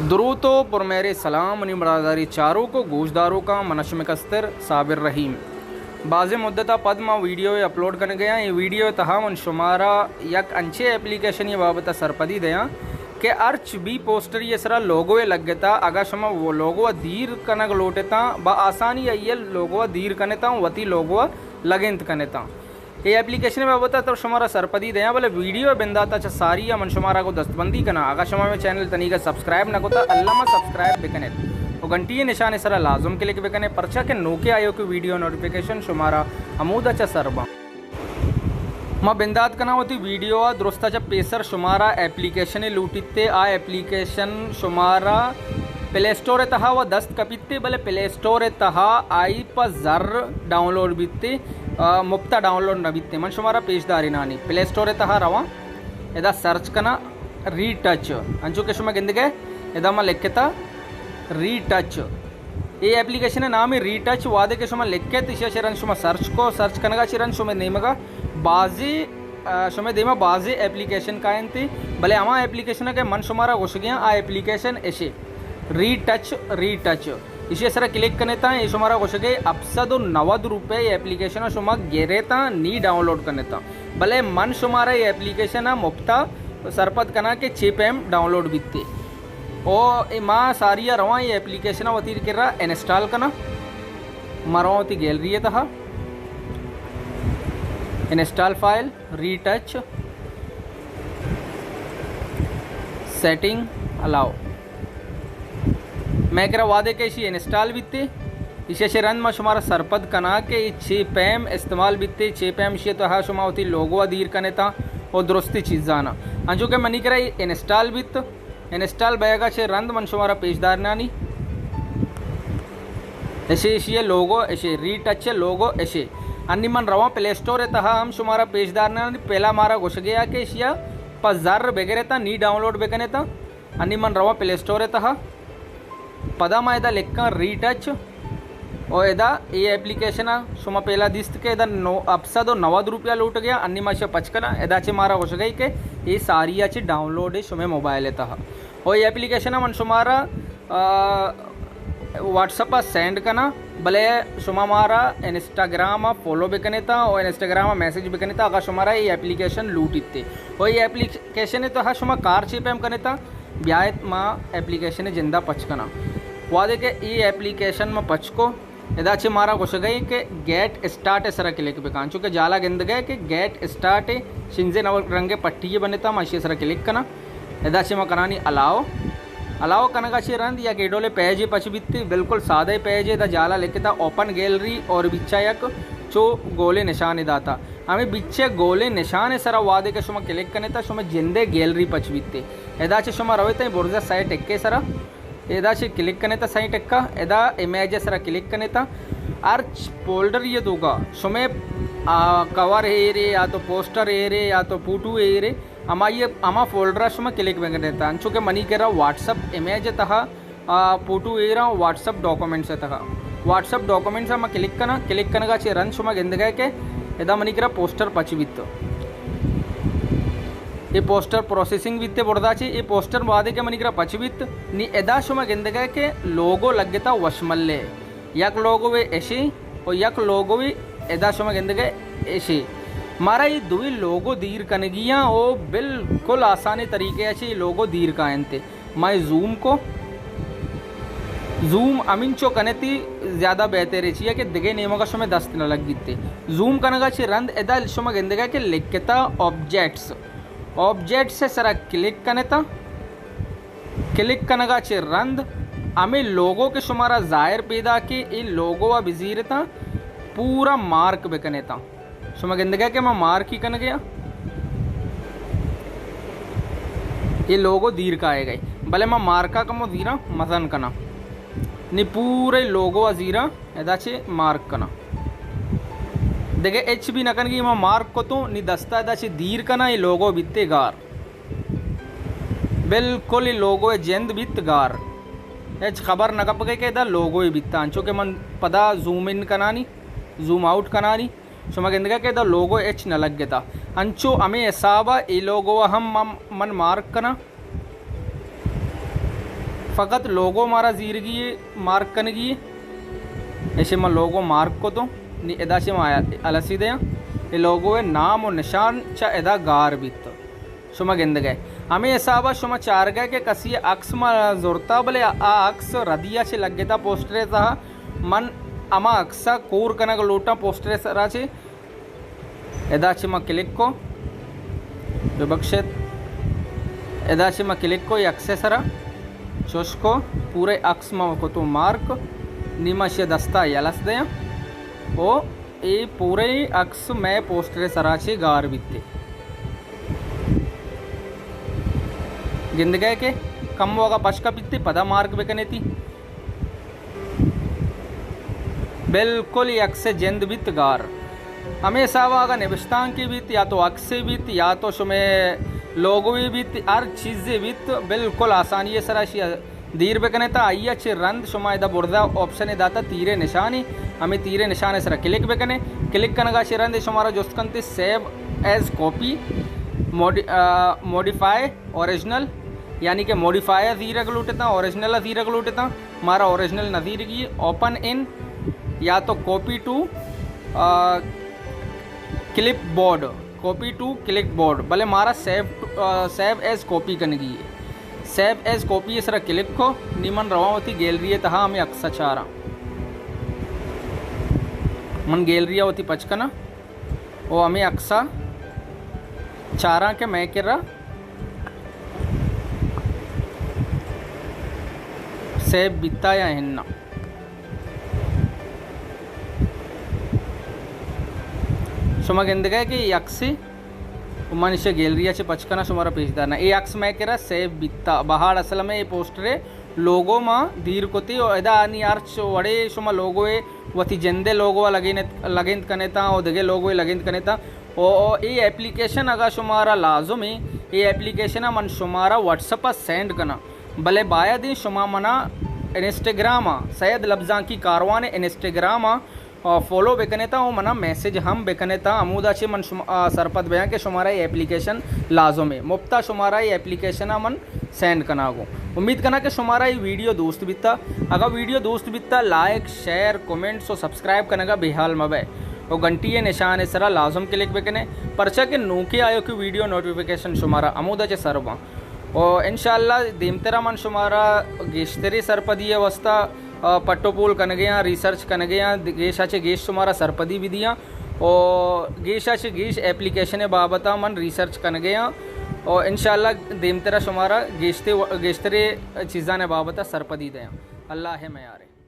دروت و پرمہرے سلام منی برادری چاروک و گوشداروکاں، من شمے کستر صابر رحیم۔ بازیں مدتا پد ما ویڈیو اپلوڈ کنگیاں۔ اے ویڈیو تہا من شمارا یک انچیں اپلیکیشنی بابتا سرپدی دیاں کہ ہرچ بی پوسٹری سرا لوگوے لگتا، اگا شما وہ لوگو دیر کنگ لوٹتاں، با آسانی آئی لوگو دیر کنتاں، وتی لوگو لگنت کنتاں۔ اے اپلیکیشن بابت تو شمارا سرپدی دیاں، بلے ویڈیو بنداتا چہ ساری من شمارا کو دستبندی کناں۔ اگا شما مے چینل تنیگا سبسکرائب نہ کتا، الما سبسکرائب بکنیت و گھنٹی نشان سرا لازم کلک بکنے، پرچا کہ نوکے آیوکے ویڈیو نوٹیفیکیشن شمارا ہمودا چہ سر باں۔ ما بندات کناں وتی ویڈیو ء۔ درستا چہ پیسر شمارا اپلیکیشن لوٹیت تے، آ اپلیکیشن شمارا پلے اسٹور تہا و دست کپیت تے، بلے پلے اسٹور تہا آئی پہ زر ڈاؤنلوڈ بیت تے، آ، مپتا ڈاؤنلوڈ نہ بیت تے۔ من شمارا پیش دارینانی پلے اسٹور تہا رواں، ادا سرچ کناں ری ٹچ، انچو کہ شما گندگے ادا ما لکھتا ری ٹچ۔ اے اپلیکیشن نام ری ٹچ۔ وہدے کہ شما لکھت، ایشی چہ رند شما سرچ کو، سرچ کنگا چہ رند شما نیمگا بازی، آ، شما دیما بازی اپلیکیشن کاینتی، بلے ہما اپلیکیشن کہ من شمارا گوشگیاں، آ اپلیکیشن اشے ری ٹچ، ری ٹچ۔ ایشی سرا کلک کنیتا، اے شمارا گوشگے ہپت سد و نود روپے اے اپلیکیشن شما گریتا نی ڈاؤنلوڈ کنیتا، بلے من شمارا اے اپلیکیشن مفتا سرپد کناں کہ چے پیم ڈاؤنلوڈ بیتے۔ او اے ما ساری ء رواں اے اپلیکیشن ء وتی کرا انسٹال کناں۔ ما رواں وتی گیلری ء تہا، انسٹال فائل، ری ٹچ، سیٹنگ، الاؤ۔ مئے کرا وہدے کہ ایشی انسٹال بیتے، ایشی چہ رند ما شمارا سرپد کناں کہ اے چے پیم استعمال بیتے، چے پیم ایشی تہا شما وتی لوگو ء دیر کنیتا و درستی چیزانا۔ انچو کہ منی کرا اے انسٹال بیت، انسٹال بیگا چہ رند من شمارا پیش دارنانی۔ اشے، اشی لوگو اشے، ری ٹچ لوگو اشے۔ انی من رواں پلے اسٹور تہا ہم شمارا پیش دارنانی۔ پہلا مارا گوشگیا کہ اشیا پہ زر بگریتا نی ڈاؤنلوڈ بکنیتا۔ انی من رواں پلے اسٹور تہا۔ پدا ما ادا لکھاں ری ٹچ۔ او ادا اے اپلیکیشن ء شما پہلا دیست کہ ادا نو، ہپت سد و نود روپیہ لوٹ گیا، انی ما شہ پچ کناں۔ ادا چہ مارا گوشگئی کہ اے ساری ء چہ ڈاؤنلوڈ ہے شمے موبائل ء تہا۔ او اے اپلیکیشن ء من شمارا، آ، واٹس اپ ء سینڈ کناں، بلے شما مارا انسٹاگرام ء فالو بکنیتا او انسٹاگرام ء میسج بکنیتا اگا شمارا اے اپلیکیشن لوٹیت۔ او اے اپلیکیشن ء تہا شما کار چے پیم کنیتا؟ بیایت ما اپلیکیشن جندا پچ کناں۔ وہدے کہ اے اپلیکیشن ما پچ کو، ادا چہ مارا گوشگئی کہ گیٹ اسٹارٹ سرا کلک بکن، چونکہ جالا گندگئے کہ گیٹ اسٹارٹ شنزے نو رنگ پٹی بنتا، ما اشی سرا کلک کناں۔ ادا چہ ما کنانی الاؤ۔ الاؤ کنگا چہ رند یک ایڈولے پیجے پچ بیت، بالکل سادہ پیجے، ادا جالا لکھتا اوپن گیلری اور بچا یک چو گولے نشان داتا۔ ہمیں بچے گولے نشان سرا وہدے کہ شما کلک کنیتا، شما جندے گیلری پچ بیت۔ ادا چہ شما رویتا برزا سائٹ اکے سرا، ادا چہ کلک کنیتا سائٹ اکا، ادا امیج سرا کلک کنیتا۔ ہرچ فولڈر یہ دوگا شمے، آ، کور ایرے یا تو پوسٹر ایرے یا تو فوٹو ایرے، ہما یہ، ہما فولڈر شما کلک بکنیتا۔ انچو کہ منی کرا واٹس اپ امیج تہا آ، فوٹو ایراں واٹس اپ ڈاکومنٹس ء تہا۔ واٹس اپ ڈاکومنٹس ء ما کلک کناں، کلک کنگا چہ رند شما گندگئے کہ ادا منی کرا پوسٹر پچ بیت۔ اے پوسٹر پروسیسنگ بیت بردا چہ، اے پوسٹر وہدے کہ منی کرا پچ بیت، نی ادا شما گندگئے کہ لوگو لگتا وشملے، یک لوگو اشی و یک لوگو ادا شما گندگئے اشی۔ مارا اے دوئی لوگو دیر کنگیاں او بالکل آسانی طریقے ء چہ اے لوگو دیر کاینتے۔ ما اے زوم کو، زوم ہمینچو کنتی زیادہ بہتر ہے، چیا کہ دگہ نیمگا شمے دست نہ لگیتے۔ زوم کنگا چہ رند ادا شما گندگا کہ لکھتا آبجیکٹس، آبجیکٹس سرا کلک کنتا۔ کلک کنگا چہ رند ہمیں لوگو کہ شمارا ظاہر پیدا کہ اے لوگو ء بزیرتا پورا مارک بکنتا۔ شما گندگا کہ ما مارکی کنگیا، اے لوگو دیر کائے گئے، بلے ما مارکا کمو زیراں مزن کناں۔ نی پورے لوگو ء زیراں ادا چہ مارک کناں۔ دگہ اچ بھی نہ کنگی، ما مارک کتوں، نی دستا ادا چہ دیر کناں، اے لوگو بیتے گار۔ بالکل اے لوگو ء جند بیت گار۔ ہچ خبر نہ کپگے کہ ادا لوگو ء بیتا، انچو کہ من پدا زوم ان کنانی، زوم آؤٹ کنانی۔ شما گندگا کہ ادا لوگو ہچ نہ لگتا۔ انچو ہمے حسابا اے لوگو ہم من، من مارک کناں۔ فقط لوگو مارا زیرگی، مارک کنگی۔ ایشی ما لوگو مارک کو تو نی ادا چہ ما السی دیاں۔ اے لوگو ءِ نام و نشان چہ ادا گار بیت۔ شما گندگئے۔ ہمے حسابا شما چارگئے کہ کسی عکس ما زرتا، بلے آ عکس ردیا چہ لگتا پوسٹر ءِ تہا۔ من ہما عکس ءَ کور کنگ لوٹاں پوسٹر ءِ سرا چہ۔ ادا چہ ما کلک کو، ببخشت، ادا چہ ما کلک کو اے عکس ءِ سرا، چوش کو، پورے عکس ما کتو مارک، نی ما اشی دستا یلس دیاں۔ او اے پورے عکس مئے پوسٹر ءِ سرا چہ گار بیتے۔ گندگئے کہ کمو اگا پشکا بیتے پدا مارک بکنے تی۔ بالکل اے عکس ءِ جند بیت گار۔ ہمے حسابا اگا نبشتانکے بیت یا تو عکسے بیت یا تو شمے لوگوے بیت، ہر چیزے بیت، بالکل آسانی ءِ سرا اشی دیر بکنے تا۔ آئی ءَ چہ رند شما ادا برزا آپشنے داتا تیرے نشانے، ہمے تیرے نشان ءِ سرا کلک بکنے۔ کلک کنگا چہ رند شمارا جست کنتے سیو ایز کاپی، موڈی-، آ، موڈیفائی اوریجنل، یعنی کہ موڈیفائی ءَ زیرگ لوٹتاں، اوریجنل ءَ زیرگ لوٹتاں۔ مارا اوریجنل نہ زیرگی، اوپن ان یا تو copy to, ah, clipboard, copy to clipboard, بلے مارا save to, ah, save as copy کنگی ہے۔ سیو ایز کاپی ءِ سرا کلک کو، نی من رواں وتی گیلری ءِ تہا ہمے عکس ءَ چاراں۔ من گیلری ءَ وتی پچ کناں۔ او ہمے عکس ءَ چاراں کہ مئے کرا سیو بیتا یا ہنا۔ شما گندگئے کہ اے عکسے، من ایشی گیلری ءَ چہ پچ کناں شمارا پیش داراں۔ اے عکس مئے کرا سیو بیتا، بہاڑ اسلم ءِ اے پوسٹر ءِ لوگو ما دیر کتی و ادا آنی ہرچ وڑے شما لوگوے وتی جندے لوگو ءَ لگینت، لگینت کنیتاں و دگہ لوگوے لگینت کنیتاں۔ و اے اپلیکیشن اگاں شمارا لازم ایں، اے اپلیکیشن ءَ من شمارا واٹس اپ ءَ سینڈ کناں، بلے باید ایں شما منا انسٹاگرام ءَ، سید لبزانکی کاروان انسٹاگرام ءَ آ، فالو بکنیتاں و منا میسج ہم بکنیتاں، ہمودا چہ من شما، آ، سرپد بیاں کہ شمارا اے اپلیکیشن لازم ہے۔ مفتا شمارا اے اپلیکیشن ءَ من سینڈ کناگوں۔ امید کناں کہ شمارا اے ویڈیو دوست بیتا۔ اگاں ویڈیو دوست بیتا، لائک، شیئر، کمنٹس و سبسکرائب کنگا بے حال مبئے و گھنٹی ءِ نشان ءِ سرا لازم کلک بکنے، پرچا کہ نوکیں آیوکیں ویڈیو نوٹیفیکیشن شمارا ہمودا چہ سر باں۔ و انشاءاللہ دیمترا من شمارا گیشتری سرپدی ءِ واسطہ آ، پٹ و پول کنگے آں، ریسرچ کنگے آں، گیشا چہ گیش شمارا سرپدی بدیاں و گیشا چہ گیش اپلیکیشن ءِ بابت ءَ من ریسرچ کنگے آں و انشاءاللہ دیمترا شمارا گیشتے و-، گیشترے چیزان ءِ بابت ءَ سرپدی دیاں۔ اللہ ءِ میارے۔